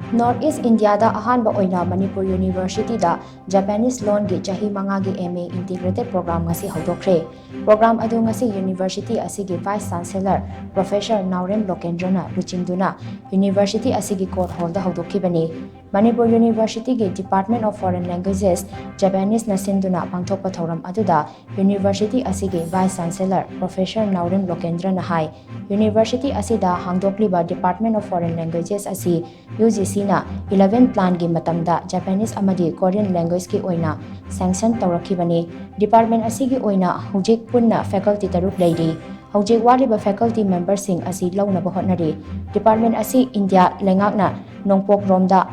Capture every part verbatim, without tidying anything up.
North East Indiaꯗ ꯑꯍꯥꯟꯕ ꯑꯣꯏꯅ Manipur Universityꯗ Japanese ꯂꯣꯟꯒꯤ ꯆꯍꯤ ꯃꯉꯥꯒꯤ M A Integrated Program ꯉꯁꯤ ꯍꯧꯗꯣꯛꯈ꯭ꯔꯦ꯫ Program ꯑꯗꯨ ꯉꯁꯤ University ꯑꯁꯤꯒꯤ Vice Chancellor Professor ꯅꯥꯎꯔꯦꯝ ꯂꯣꯀꯦꯟꯗ꯭ꯔꯅ ꯂꯨꯆꯤꯡꯗꯨꯅ University ꯑꯁꯤꯒꯤ Court Hallꯗ ꯍꯧꯗꯣꯛꯈꯤꯕꯅꯤ꯫ Manipur Universityꯒꯤ Department of Foreign Languages Japaneseꯅ ꯁꯤꯟꯗꯨꯅ ꯄꯥꯡꯊꯣꯛꯄ ꯊꯧꯔꯝ ꯑꯗꯨꯗ University ꯑꯁꯤꯒꯤ Vice Chancellor Professor ꯅꯥꯎꯔꯦꯝ ꯂꯣꯀꯦꯟꯗ꯭ꯔꯅ ꯍꯥꯏ, University ꯑꯁꯤꯗ ꯍꯥꯡꯗꯣꯛꯂꯤꯕ Department of Foreign Languages ꯑꯁꯤ UGCꯅ eleven planꯒꯤ ꯃꯇꯝꯗ Japanese ꯑꯃꯗꯤ Korean languageꯀꯤ ꯑꯣꯏꯅ sanction ꯇꯧꯔꯛꯈꯤꯕꯅꯤ꯫ Department ꯑꯁꯤꯒꯤ ꯑꯣꯏꯅ ꯍꯧꯖꯤꯛ ꯄꯨꯟꯅ faculty ꯇꯔꯨꯛ ꯂꯩꯔꯤ꯫ ꯍꯧꯖꯤꯛ ꯋꯥꯠꯂꯤꯕ faculty memberꯁꯤꯡ ꯑꯁꯤ ꯂꯧꯅꯕ ꯍꯣꯠꯅꯔꯤ꯫ Department ꯑꯁꯤ ꯏꯟꯗꯤꯌꯥ ꯂꯩꯉꯥꯛꯅ ꯅꯣꯡꯄꯣꯛꯂꯣꯝꯗ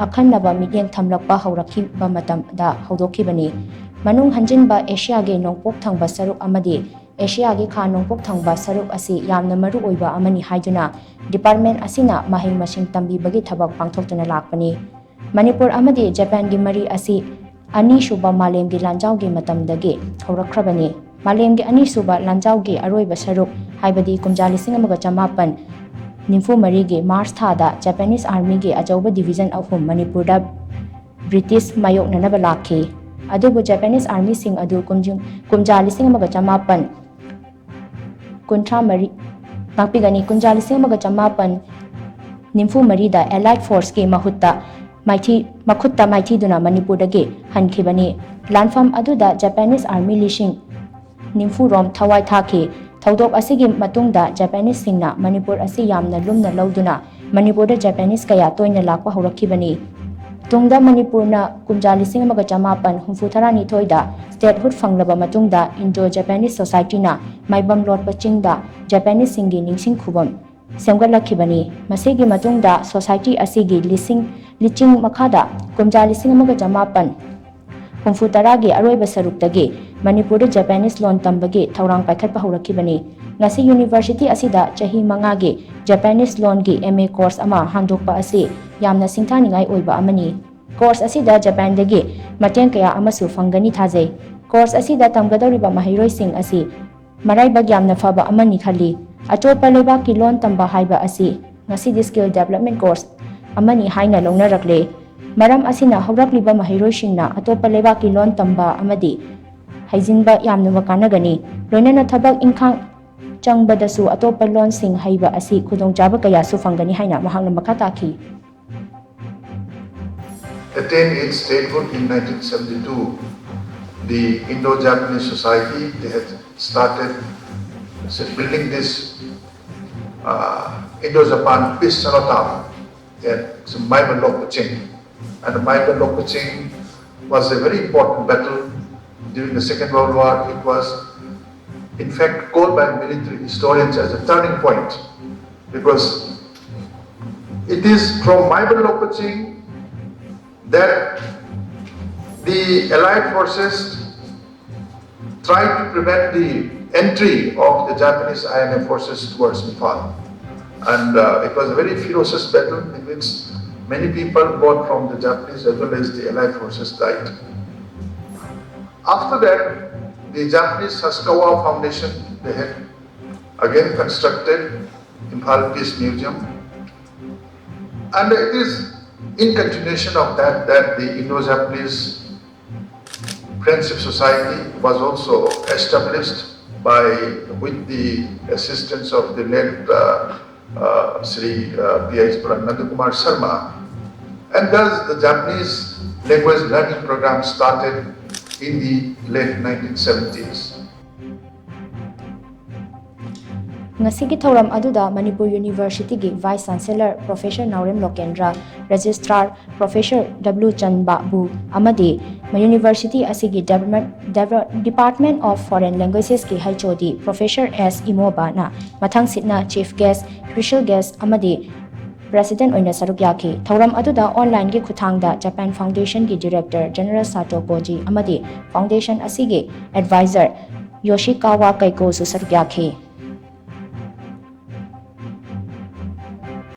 ꯑꯈꯟꯅꯕ ꯃꯤꯠꯌꯦꯡ ꯊꯝꯂꯛꯄ ꯍꯧꯔꯛꯈꯤꯕ ꯃꯇꯝꯗ ꯍꯧꯗꯣꯛꯈꯤꯕꯅꯤ꯫ ꯃꯅꯨꯡ ꯍꯟꯖꯤꯟꯕ ꯑꯦꯁꯤꯌꯥꯒꯤ ꯅꯣꯡꯄꯣꯛ ꯊꯪꯕ ꯁꯔꯨꯛ ꯑꯃꯗꯤ ꯑꯦꯁꯤꯌꯥꯒꯤ ꯈꯥ ꯅꯣꯡꯄꯣꯛ ꯊꯪꯕ ꯁꯔꯨꯛ ꯑꯁꯤ ꯌꯥꯝꯅ ꯃꯔꯨ ꯑꯣꯏꯕ ꯑꯃꯅꯤ ꯍꯥꯏꯗꯨꯅ department ꯑꯁꯤꯅ ꯃꯍꯩ ꯃꯁꯤꯡ ꯇꯝꯕꯤꯕꯒꯤ ꯊꯕꯛ ꯄꯥꯡꯊꯣꯛꯇꯨꯅ ꯂꯥꯛꯄꯅꯤ꯫ ꯃꯅꯤꯄꯨꯔ ꯑꯃꯗꯤ ꯖꯄꯥꯟꯒꯤ ꯃꯔꯤ ꯑꯁꯤ ꯑꯅꯤꯁꯨꯕ ꯃꯥꯂꯦꯝꯒꯤ ꯂꯥꯟꯖꯥꯎꯒꯤ ꯃꯇꯝꯗꯒꯤ ꯍꯧꯔꯛꯈ꯭ꯔꯕꯅꯤ꯫ ꯃꯥꯂꯦꯝꯒꯤ ꯑꯅꯤꯁꯨꯕ ꯂꯥꯟꯖꯥꯎꯒꯤ ꯑꯔꯣꯏꯕ ꯁꯔꯨꯛ, ꯍꯥꯏꯕꯗꯤ ꯀꯨꯝꯖꯥ ꯂꯤꯁꯤꯡ ꯑꯃꯒ ꯆꯃꯥꯄꯟ ꯅꯤꯐꯨ ꯃꯔꯤꯒꯤ March ꯊꯥꯗ Japanese Armyꯒꯤ ꯑꯆꯧꯕ division ꯑꯍꯨꯝ ꯃꯅꯤꯄꯨꯔꯗ British ꯃꯥꯌꯣꯛꯅꯅꯕ ꯂꯥꯛꯈꯤ꯫ ꯑꯗꯨꯕꯨ Japanese Armyꯁꯤꯡ ꯑꯗꯨ ꯀꯨꯝꯖꯤꯡ-, ꯀꯨꯝꯖꯥ ꯂꯤꯁꯤꯡ ꯑꯃꯒ ꯆꯃꯥꯄꯟ ꯀꯨꯟꯊ꯭ꯔꯥ ꯃꯔꯤ, ꯉꯥꯛꯄꯤꯒꯅꯤ, ꯀꯨꯝꯖꯥ ꯂꯤꯁꯤꯡ ꯑꯃꯒ ꯆꯃꯥꯄꯟ ꯅꯤꯐꯨ ꯃꯔꯤꯗ Allied Forceꯀꯤ ꯃꯍꯨꯠꯇ ꯃꯥꯏꯊꯤ-, ꯃꯈꯨꯠꯇ ꯃꯥꯏꯊꯤꯗꯨꯅ ꯃꯅꯤꯄꯨꯔꯗꯒꯤ ꯍꯟꯈꯤꯕꯅꯤ꯫ ꯂꯥꯟꯐꯝ ꯑꯗꯨꯗ Japanese Army ꯂꯤꯁꯤꯡ ꯅꯤꯐꯨ ꯔꯣꯝ ꯊꯋꯥꯏ ꯊꯥꯈꯤ꯫ ꯊꯧꯗꯣꯛ ꯑꯁꯤꯒꯤ ꯃꯇꯨꯡꯗ Japaneseꯁꯤꯡꯅ ꯃꯅꯤꯄꯨꯔ ꯑꯁꯤ ꯌꯥꯝꯅ ꯂꯨꯝꯅ ꯂꯧꯗꯨꯅ ꯃꯅꯤꯄꯨꯔꯗ Japanese ꯀꯌꯥ ꯇꯣꯏꯅ ꯂꯥꯛꯄ ꯍꯧꯔꯛꯈꯤꯕꯅꯤ꯫ ꯇꯨꯡꯗ ꯃꯅꯤꯄꯨꯔꯅ ꯀꯨꯝꯖꯥ ꯂꯤꯁꯤꯡ ꯑꯃꯒ ꯆꯃꯥꯄꯟ ꯍꯨꯝꯐꯨ ꯇꯔꯥꯅꯤꯊꯣꯏꯗ statehood ꯐꯪꯂꯕ ꯃꯇꯨꯡꯗ Indo-Japanese Societyꯅ ꯃꯥꯏꯕꯝ ꯂꯣꯠꯄ ꯆꯤꯡꯗ Japaneseꯁꯤꯡꯒꯤ ꯅꯤꯡꯁꯤꯡ ꯈꯨꯕꯝ ꯁꯦꯝꯒꯠꯂꯛꯈꯤꯕꯅꯤ꯫ ꯃꯁꯤꯒꯤ ꯃꯇꯨꯡꯗ society ꯑꯁꯤꯒꯤ ꯂꯤꯁꯤꯡ, ꯂꯤꯆꯤꯡ ꯃꯈꯥꯗ ꯀꯨꯝꯖꯥ ꯂꯤꯁꯤꯡ ꯑꯃꯒ ꯆꯃꯥꯄꯟ ꯍꯨꯝꯐꯨ ꯇꯔꯥꯒꯤ ꯑꯔꯣꯏꯕ ꯁꯔꯨꯛꯇꯒꯤ ꯃꯅꯤꯄꯨꯔꯗ Japanese ꯂꯣꯟ ꯇꯝꯕꯒꯤ ꯊꯧꯔꯥꯡ ꯄꯥꯏꯈꯠꯄ ꯍꯧꯔꯛꯈꯤꯕꯅꯤ꯫ ꯉꯁꯤ University ꯑꯁꯤꯗ ꯆꯍꯤ ꯃꯉꯥꯒꯤ Japanese ꯂꯣꯟꯒꯤ M A course ꯑꯃ ꯍꯥꯡꯗꯣꯛꯄ ꯑꯁꯤ ꯌꯥꯝꯅ ꯁꯤꯡꯊꯥꯅꯤꯡꯉꯥꯏ ꯑꯣꯏꯕ ꯑꯃꯅꯤ꯫ Course ꯑꯁꯤꯗ Japanꯗꯒꯤ ꯃꯇꯦꯡ ꯀꯌꯥ ꯑꯃꯁꯨ ꯐꯪꯒꯅꯤ ꯊꯥꯖꯩ꯫ Course ꯑꯁꯤꯗ ꯇꯝꯒꯗꯧꯔꯤꯕ ꯃꯍꯩꯔꯣꯏꯁꯤꯡ ꯑꯁꯤ ꯃꯔꯥꯏꯕꯛ ꯌꯥꯝꯅ ꯐꯕ ꯑꯃꯅꯤ ꯈꯜꯂꯤ꯫ ꯑꯇꯣꯞꯄ ꯂꯩꯕꯥꯛꯀꯤ ꯂꯣꯟ ꯇꯝꯕ ꯍꯥꯏꯕ ꯑꯁꯤ ꯉꯁꯤꯗꯤ skill development course ꯑꯃꯅꯤ ꯍꯥꯏꯅ ꯂꯧꯅꯔꯛꯂꯦ꯫ ꯃꯔꯝ ꯑꯁꯤꯅ ꯍꯧꯔꯛꯂꯤꯕ ꯃꯍꯩꯔꯣꯏꯁꯤꯡꯅ ꯑꯇꯣꯞꯄ ꯂꯩꯕꯥꯛꯀꯤ ꯂꯣꯟ ꯇꯝꯕ ꯑꯃꯗꯤ ꯍꯩꯖꯤꯟꯕ ꯌꯥꯝꯅ ꯀꯥꯟꯅꯒꯅꯤ꯫ ꯂꯣꯏꯅꯅ ꯊꯕꯛ ꯏꯪꯈꯥꯡ ꯆꯪꯕꯗꯁꯨ ꯑꯇꯣꯞꯄ ꯂꯣꯟꯁꯤꯡ ꯍꯩꯕ ꯑꯁꯤ ꯈꯨꯗꯣꯡꯆꯥꯕ ꯀꯌꯥꯁꯨ ꯐꯪꯒꯅꯤ ꯍꯥꯏꯅ ꯃꯍꯥꯛꯅ ꯃꯈꯥ ꯇꯥꯈꯤ꯫ Attained its statehood in nineteen seventy-two, the Indo-Japanese Society, they had started, say, building this uh, Indo-Japan Peace Cenotaph at Maiban Lokpaching. And Maiban Lokpaching was a very important battle during the Second World War. It was, in fact, called by military historians as a turning point, because it is from Maiban Lokpaching that the Allied forces tried to prevent the entry of the Japanese I N F forces towards Imphal. And uh, it was a very ferocious battle in which many people, both from the Japanese as well as the Allied forces, died. After that, the Japanese Sasakawa Foundation, they had again constructed Imphal Peace Museum. And it is in continuation of that that the Indo-Japanese Friendship Society was also established by, with the assistance of the late uh, uh, Sri uh, P I Nanda Kumar Sharma. And thus the Japanese language learning program started in the late nineteen seventies. ꯉꯁꯤꯒꯤ ꯊꯧꯔꯝ ꯑꯗꯨꯗ ꯃꯅꯤꯄꯨꯔ ꯌꯨꯅꯤꯚꯔꯁꯤꯇꯤꯒꯤ vice chancellor professor Naorem Lokendra, registrar professor W Chan Babu ꯑꯃꯗꯤ university ꯑꯁꯤꯒꯤ Department of Foreign Languagesꯀꯤ H O D professor S ꯏꯃꯣꯕꯥꯅ ꯃꯊꯪꯁꯤꯠꯅ chief guest, special guest ꯑꯃꯗꯤ ꯄ꯭ꯔꯦꯁꯤꯗꯦꯟꯠ ꯑꯣꯏꯅ ꯁꯔꯨꯛ ꯌꯥꯈꯤ꯫ ꯊꯧꯔꯝ ꯑꯗꯨꯗ ꯑꯣꯟꯂꯥꯏꯟꯒꯤ ꯈꯨꯠꯊꯥꯡꯗ ꯖꯄꯥꯟ ꯐꯥꯎꯟꯗꯦꯁꯟꯒꯤ ꯗꯤꯔꯦꯛꯇꯔ ꯖꯦꯅꯔꯦꯜ ꯁꯥꯇꯣ ꯀꯣꯖꯤ ꯑꯃꯗꯤ ꯐꯥꯎꯟꯗꯦꯁꯟ ꯑꯁꯤꯒꯤ ꯑꯦꯗꯚꯥꯏꯖꯔ ꯌꯣꯁꯤꯀꯥꯋꯥ ꯀꯩꯀꯣꯁꯨ ꯁꯔꯨꯛ ꯌꯥꯈꯤ꯫